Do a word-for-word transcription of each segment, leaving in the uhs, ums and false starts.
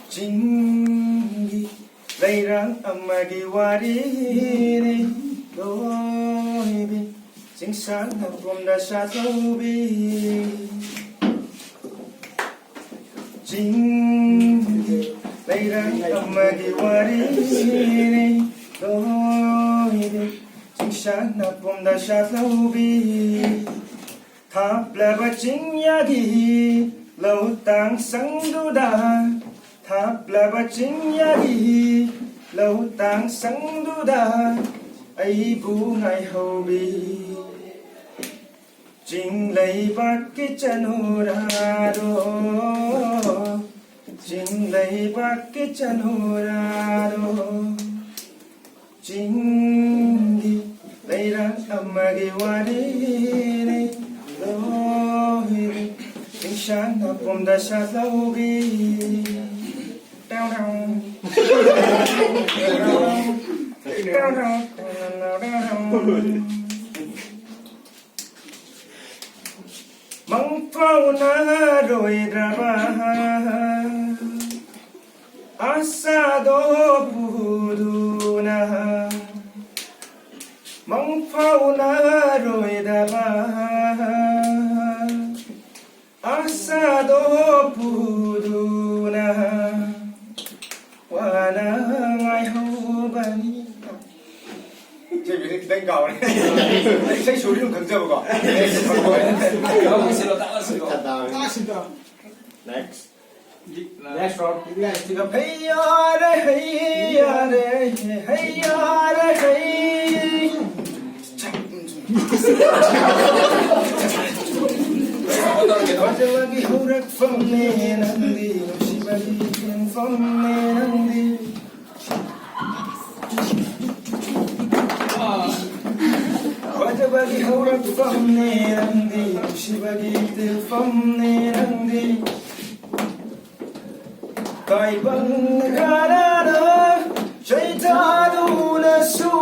ꯆꯤꯡꯒꯤ ꯂꯩꯔꯥꯡ ꯑꯃꯒꯤ ꯋꯥꯔꯤꯅꯤ ꯂꯣꯏꯕꯤ, ꯆꯤꯡꯁꯥꯡ ꯅꯄꯣꯝꯗ ꯁꯥꯠꯍꯧꯕꯤ꯫ ꯆꯤꯡꯒꯤ ꯂꯩꯔꯥꯡ ꯑꯃꯒꯤ ꯋꯥꯔꯤꯅꯤ ꯂꯣꯏꯕꯤ, ꯆꯤꯡꯁꯥꯡ ꯅꯄꯣꯝꯗ ꯁꯥꯠꯍꯧꯕꯤ꯫ ꯊꯥꯞꯂꯕ ꯆꯤꯡꯌꯥꯒꯤ ꯂꯧꯇꯥꯡ ꯁꯪꯗꯨꯗ, ꯊꯥꯞꯂꯕ ꯆꯤꯡꯌꯥꯒꯤ ꯂꯧꯇꯥꯡ ꯁꯪꯗꯨꯗ ꯑꯩꯕꯨ ꯉꯥꯏꯍꯧꯕꯤ꯫ ꯆꯤꯡ ꯂꯩꯕꯥꯛꯀꯤ ꯆꯅꯨꯔꯥꯗꯣ, ꯆꯤꯡ ꯂꯩꯕꯥꯛꯀꯤ ꯆꯅꯨꯔꯥꯗꯣ, ꯆꯤꯡꯒꯤ ꯂꯩꯔꯥꯡ ꯑꯃꯒꯤ ꯋꯥꯔꯤꯅꯤ ꯂꯣꯏꯔꯦ꯫ ꯆꯤꯡꯁꯥꯡ ꯅꯄꯣꯝꯗ ꯁꯥꯠꯍꯧꯕꯤ꯫ ꯃꯪꯐꯥꯎꯅꯔꯣꯏꯗ꯭ꯔꯕ ꯑꯁꯥꯗꯣ ꯄꯨꯗꯨꯅ, ꯃꯪꯐꯥꯎꯅꯔꯣꯏꯗꯕ ꯑꯁꯥꯗꯣ ꯄꯨꯗꯨꯅ ꯋꯥꯅ ꯉꯥꯏꯍꯧꯕꯅꯤ꯫ ꯏꯁꯩ ꯈꯤꯇꯪ ꯀꯥꯎꯔꯦ꯫ ꯏꯁꯩ ꯁꯨꯔꯤ ꯑꯗꯨꯝ ꯈꯪꯖꯕꯀꯣ꯫ ꯇꯥꯛꯑꯁꯤꯔꯣ, ꯇꯥꯛꯑꯁꯤꯔꯣ? Next. Next round. Next. ꯍꯩ ꯌꯥꯔꯦ, ꯍꯩ ꯌꯥꯔꯦ, ꯍꯩ ꯌꯥꯔꯦ, ꯍꯩ꯫ ꯐꯖꯕꯒꯤ ꯍꯧꯔꯛꯐꯝꯅꯦ ꯅꯪꯗꯤ, ꯅꯨꯡꯁꯤꯕꯒꯤ ꯌꯦꯡꯐꯝꯅꯦ ꯅꯪꯗꯤ꯫ ꯐꯖꯕꯒꯤ ꯍꯧꯔꯛꯐꯝꯅꯦ ꯅꯪꯗꯤ, ꯅꯨꯡꯁꯤꯕꯒꯤ ꯇꯤꯟꯐꯝꯅꯦ ꯅꯪꯗꯤ꯫ ꯇꯥꯏꯕꯪ ꯈꯔꯅ ꯆꯩꯇꯥꯗꯨꯅꯁꯨ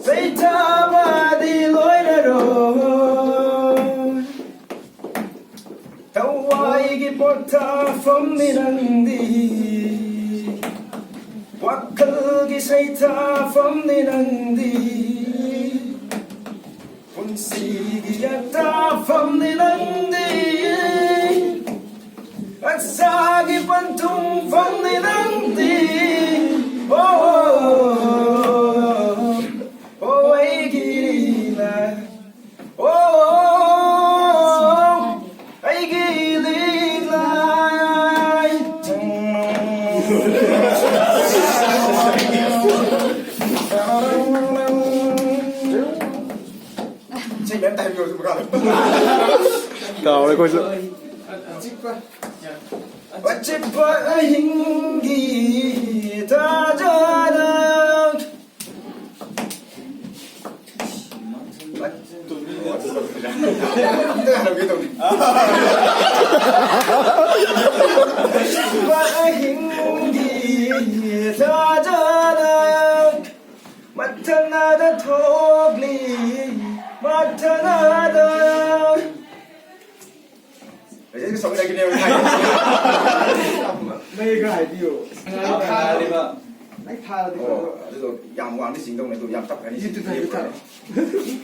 ꯆꯩꯇꯥꯕꯗꯤ ꯂꯣꯏꯔꯔꯣꯏ꯫ ꯊꯋꯥꯏꯒꯤ ꯄꯣꯊꯥꯐꯝ ꯐꯝꯅꯤ ꯅꯪꯗꯤ, ꯋꯥꯈꯜꯒꯤ ꯁꯩꯊꯥꯐꯝꯅꯤ ꯅꯪꯗꯤ, ꯄꯨꯟꯁꯤꯒꯤ ꯑꯇꯥꯐꯝꯅꯤ ꯅꯪꯗꯤ, ꯍꯛꯆꯥꯡꯒꯤ ꯄꯟꯊꯨꯡꯐꯝꯅꯤ ꯅꯪꯗꯤ꯫ ꯑꯣ, ꯑꯣ, ꯑꯩꯒꯤ ꯂꯥꯏ꯫ ꯑꯣ, ꯑꯩꯒꯤ ꯂꯤꯛꯂꯥꯏ꯫ ꯏꯁꯩ ꯃꯌꯥꯝ ꯇꯥꯍꯟꯕꯤꯌꯣ, ꯁꯤ ꯃꯈꯥꯗ꯫ ꯀꯥꯎꯔꯦ ꯑꯩꯈꯣꯏꯁꯨ꯫ ꯑꯆꯤꯛꯄ ꯑꯍꯤꯡꯒꯤ ꯊꯥꯖꯅ꯫ ꯃꯊꯛꯅꯗ ꯊꯣꯛꯂꯤ, ꯃꯊꯛꯅꯗ꯫ ꯍꯧꯖꯤꯛ ꯁꯛꯂꯛꯈꯤꯅꯦꯕ꯫ ꯅꯪ ꯈꯔ ꯍꯥꯏꯕꯤꯌꯨ꯫ ꯊꯥꯔꯤꯕ꯫ ꯅꯪ ꯊꯥꯔꯗꯤ ꯑꯣ, ꯐꯗꯧꯕ꯫ ꯑꯗꯨꯗꯣ ꯌꯥꯝ ꯋꯥꯡꯗꯤ ꯆꯤꯡꯗꯧꯅꯦ, ꯑꯗꯨ ꯌꯥꯝ ꯇꯞꯈ꯭ꯔꯅꯤ꯫ YouTube ꯇ ꯍꯥꯏꯐꯦꯠ ꯊꯥꯔꯣ꯫